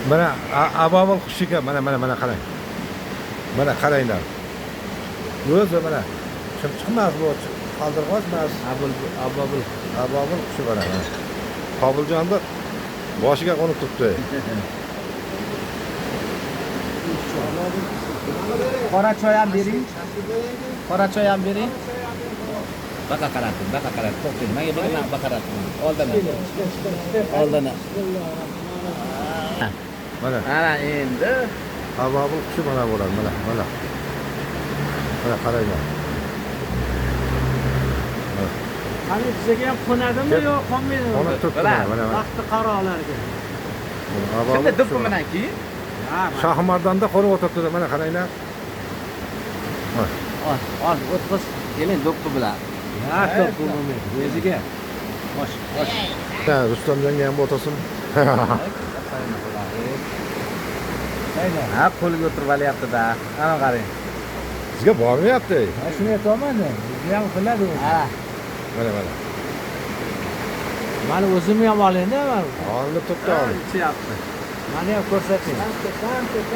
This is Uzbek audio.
Mana ababil qush ekan, mana mana mana qarang. Mana qaranglar. O'zi mana chimchiq emas bu, qaldirg'och emas. Abul ababil. Ababil qushi mana mana. Qobiljonni boshiga qo'nib turibdi. Qora choy ham bering. Qora choy ham bering. Baqa qaratib, baqa qaratib, to'xtang. Menga bering, man baqa qaratib. Oldin. Oldin. Mana Mana endi ababil qushi mana bo'ladi, mana mana. Mana qaranglar. Qani bizga ham qo'nadimi Kel. yo qo'nmaydimi? Qo'nib turibdi mana mana mana. Vaqti qarolarga. Mana ababil shunda qushi do'ppi mana. bilan keyin Ha, Shohimardonda qo'nib o'tiribdi, mana qaranglar. Mana. oz oz o'tqiz, keling do'ppi bilan. ha, to'p bo'lmaydi. O'ziga. Osh, osh. Ha, Rustamjonga ham o'tirsin. Ha, qo'lga o'tirib olyapti-da. Ana qarang. Sizga bormayapti. Ha, shuni aytyapman. O'zi ham qiladi o'zi. Ha. Mana mana. Mani o'zimni ham oling-da, Olinib turibdi, olin. Ichyapti. mani ham ko'rsating.